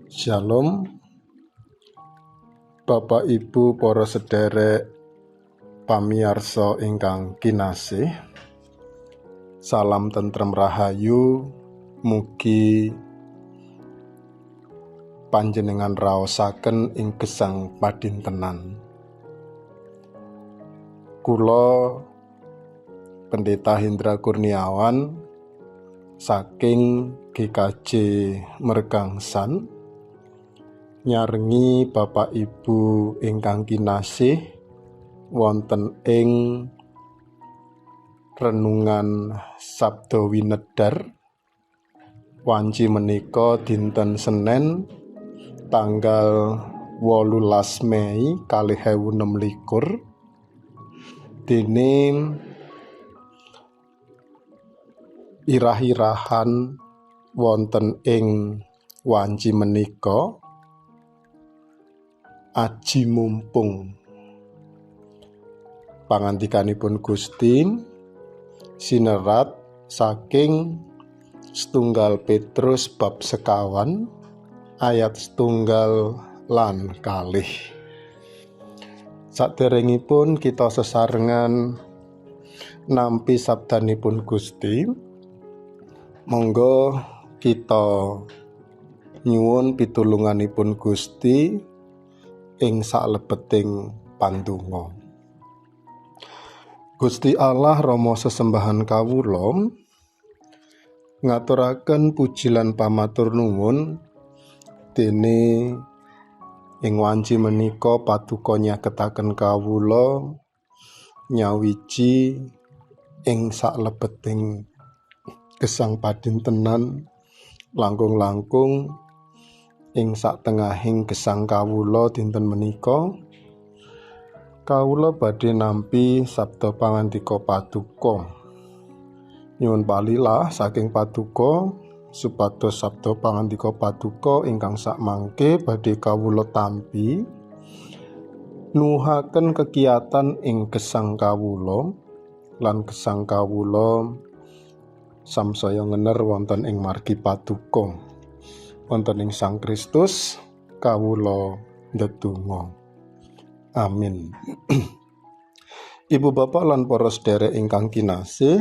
Shalom Bapak Ibu para sederek pamiarsa ingkang kinasih. Salam tentrem rahayu, mugi panjenengan raosaken ing gesang padintenan. Kula Pendeta Hendra Kurniawan saking GKJ Mergangsan nyarengi Bapak Ibu ingkang kinasih wonten ing renungan Sabda Winedar wanci menika dinten Senin tanggal 18 Mei 2026 dene irah-irahan wonten ing wanci menika aji mumpung. Pangandikanipun Gusti sinerat saking setunggal Petrus bab 2 ayat 1 lan 2. Saderengipun kita sesarengan nampi sabdanipun Gusti, monggo kita nyuwun pitulunganipun Gusti ing saklebeting pandonga. Gusti Allah Rama sesembahan kawula ngaturaken puji lan pamatur nuwun dene ing wanci menika paduka nyagetaken kawula nyawiji ing saklebeting gesang padintenan langkung-langkung ing satengahing gesang kawula dinten menika. Kawula badhe nampi sabda pangandika paduka. Nyuwun palilah saking paduka supados sabda pangandika paduka ingkang sakmangke badhe kawula tampi nuhaken kegiatan ing gesang kawula lan gesang kawula samsaya ngener wonten ing margi paduka. Wonten ing Sang Kristus kawula ndedonga. Amin. Ibu bapak lan para sederek ingkang kinasih,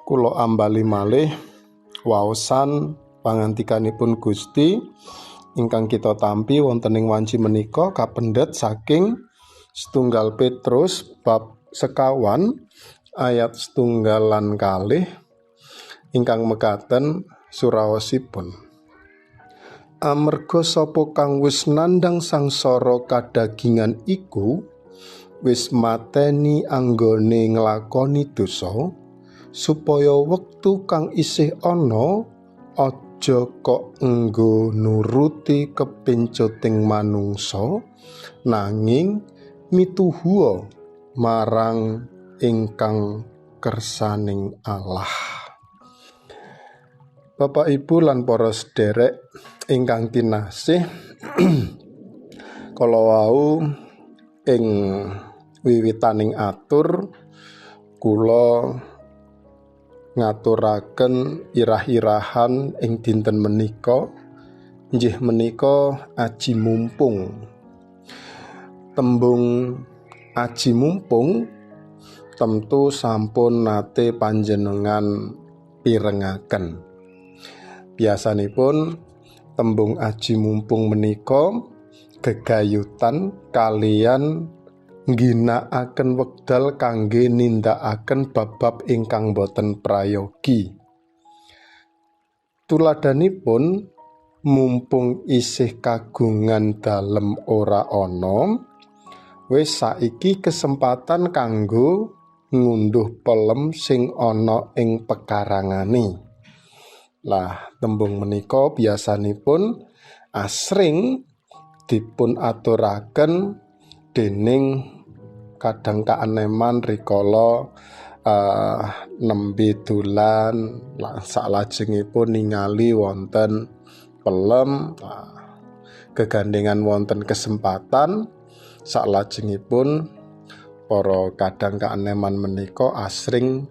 kula ambali malih waosan pangandikanipun Gusti ingkang kita tampi wonten ing wanci menika kapendhet saking setunggal Petrus bab 2 ayat 1 lan 2 ingkang mekaten suraosipun. Amarga sapa kang wis nandhang sangsara kadagingan iku wis mateni anggone nglakoni dosa, supaya wektu kang isih ana aja kok enggo nuruti kepencuting manungsa, nanging mituhuwa marang ingkang kersaning Allah. Bapak Ibu lan para sederek ingkang kinasih, kala wau ing wiwitaning atur kula ngaturaken irah-irahan ing dinten menika, inggih menika aji mumpung. Tembung aji mumpung tentu sampun nate panjenengan pirengaken. Biasanipun tembung aji mumpung menika gegayutan kalian ngginakaken wekdal kangge nindakaken bab-bab ingkang boten prayogi. Tuladhanipun mumpung isih kagungan dalem ora ana, wis saiki kesempatan kanggo ngunduh pelem sing ana ing pekarangane. Lah, tembung menika biasanipun asring dipun aturaken dening kadang kaaneman rikala nembe dolan saklajengipun ningali wonten pelem, kegandengan wonten kesempatan saklajengipun para kadang kaaneman menika asring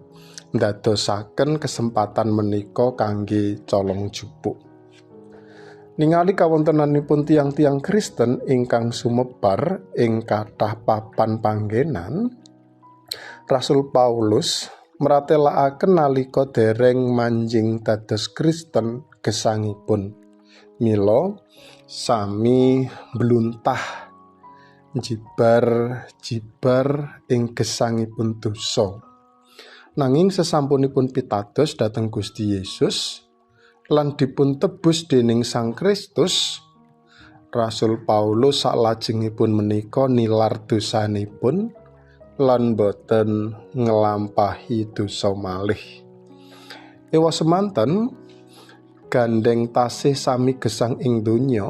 ndadosaken kesempatan menika kangge colong jupuk. Ningali kawontenanipun tiang-tiang Kristen ingkang sumebar ing kathah papan panggenan, Rasul Paulus mratelakaken nalika dereng manjing dados Kristen gesangipun. Mila sami mbluntah jibar-jibar ing gesangipun dosa. Nanging sesampunipun pitados dhateng Gusti Yesus lan dipun tebus dening Sang Kristus, Rasul Paulus saklajengipun menika nilar dosanipun lan boten nglampahi dosa malih. Ewa semanten gandeng tasih sami gesang ing donya,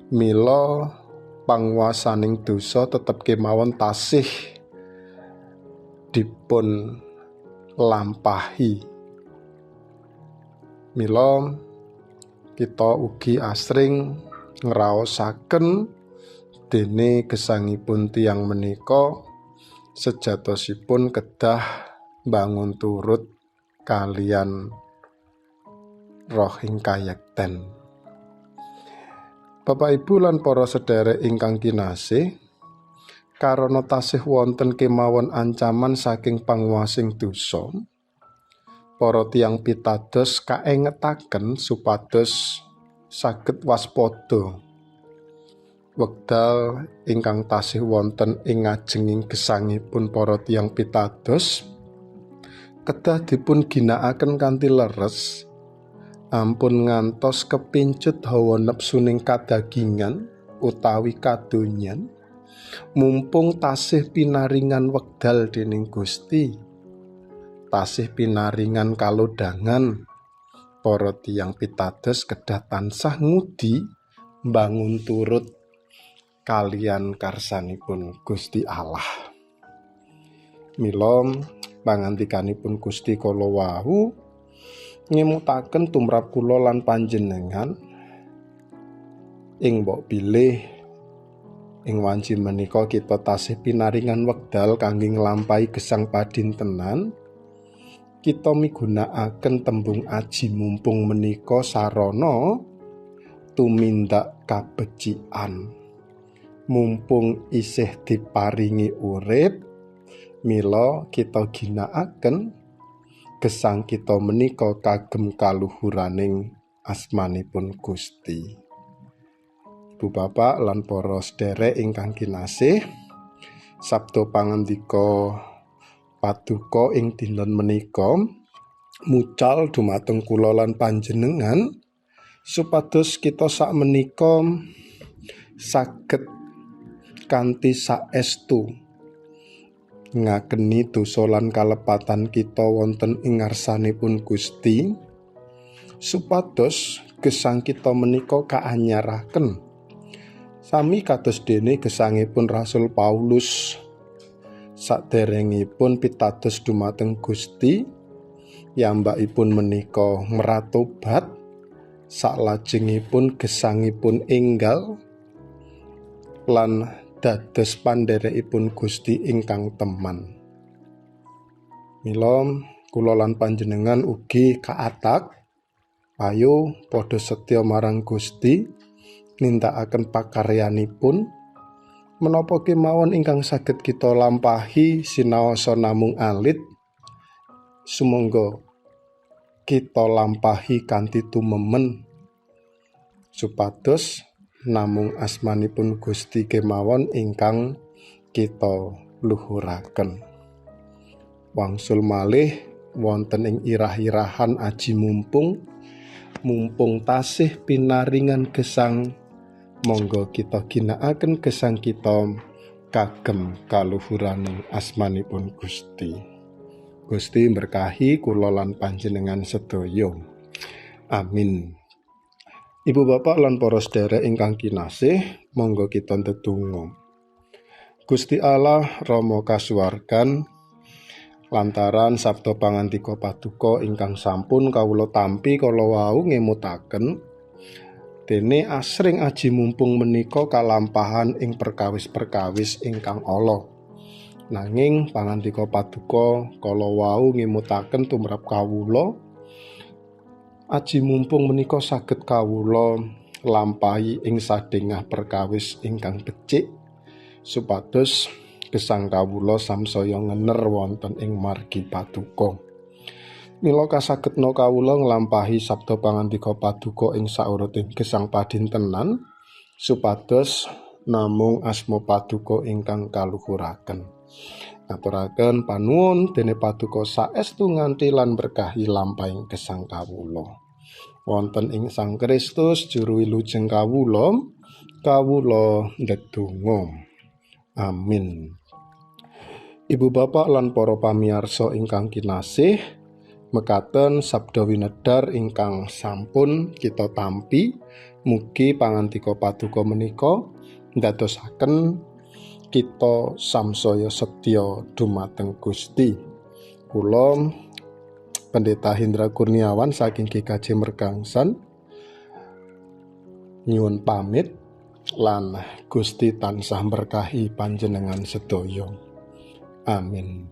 mila panguwasaning dosa tetep kemawon tasih dipun lampahi. Mila kita ugi asring ngraosaken dene gesangipun tiyang menika sejatosipun kedah bangun turut kalian roh ing kayekten. Bapak Ibu lan para sedherek ingkang kinasih, karana tasih wonten kemawon ancaman saking panguwasing dosa, para tiyang pitados kaengetaken supados saged waspada. Wekdal ingkang tasih wonten ing ngajenging gesangipun para tiyang pitados kedah dipun ginakaken kanthi leres, ampun ngantos kepincut hawa nepsuning kadagingan utawi kadonyan, mumpung tasih pinaringan wekdal dening Gusti, tasih pinaringan kalodhangan. Para tiyang pitados kedah tansah ngudi mbangun turut kalian karsanipun Gusti Allah. Mila pangandikanipun Gusti kala wau ngemutaken tumrap kula lan panjenengan ing mbok bilih ing wanci menika kita tasih pinaringan wekdal kangge nglampahi gesang padintenan. Kita migunakaken tembung aji mumpung menika sarana tumindak kabecikan. Mumpung isih diparingi urip, mila kita ginakaken gesang kita menika kagem kaluhuraning asmanipun Gusti. Ibu bapak lan para sedherek ingkang kinasih, sabda pangandika paduka ing dinten menika mucal dumateng kula lan panjenengan supados kita sakmenika saged kanthi saestu ngakeni dosa lan kalepatan kita wonten ing ngarsanipun Gusti, supados gesang kita menika kaanyaraken sami kados dene gesangipun Rasul Paulus saderengipun pitados dumateng Gusti, yambakipun menika meratobat, saklajengipun gesangipun enggal lan dados pandherekipun Gusti ingkang teman. Mila kula lan panjenengan ugi kaatak, ayo padha setya marang Gusti, nindakaken pakaryanipun. Menapa kemawon ingkang saged kita lampahi sinaosa namung alit, sumangga kita lampahi kanthi tumemen supados namung asmanipun Gusti kemawon ingkang kita luhuraken. Wangsul malih wonten ing irah-irahan aji mumpung, mumpung tasih pinaringan gesang, monggo kita ginakaken gesang kita kagem kaluhuraning asmanipun Gusti. Gusti berkahi kula lan panjenengan sedaya. Amin. Ibu bapak lan para sedherek ingkang kinasih, monggo kita ndedonga. Gusti Allah Rama kasuwargan, lantaran sabda pangandika paduka ingkang sampun kawula tampi kala wau ngemutaken dene asring aji mumpung menika kalampahan ing perkawis-perkawis ingkang ala. Nanging pangandika paduka kala wau ngemutaken tumrap kawula, aji mumpung menika saged kawula lampahi ing sadhengah perkawis ingkang becik supados gesang kawula samsaya ngener wonten ing margi paduka. Mila kasagedna kawula nglampahi sabda pangandika paduka ing sauruting gesang padintenan supados namung asma paduka ingkang kaluhuraken. Ngaturaken panuwun dene paduka saestu nganti lan berkahi lampahing gesang kawula. Wonten ing Sang Kristus juru wilujeng kawula, kawula ndedonga. Amin. Ibu bapak lan para pamirsa ingkang kinasih, mekaten sabda winedhar ingkang sampun kita tampi, mugi pangandika paduka menika ndadosaken kita samsaya setya dumateng Gusti. Kula Pendeta Hendra Kurniawan saking GKJ Mergangsan nyuwun pamit lan Gusti tansah berkahi panjenengan sedaya. Amin.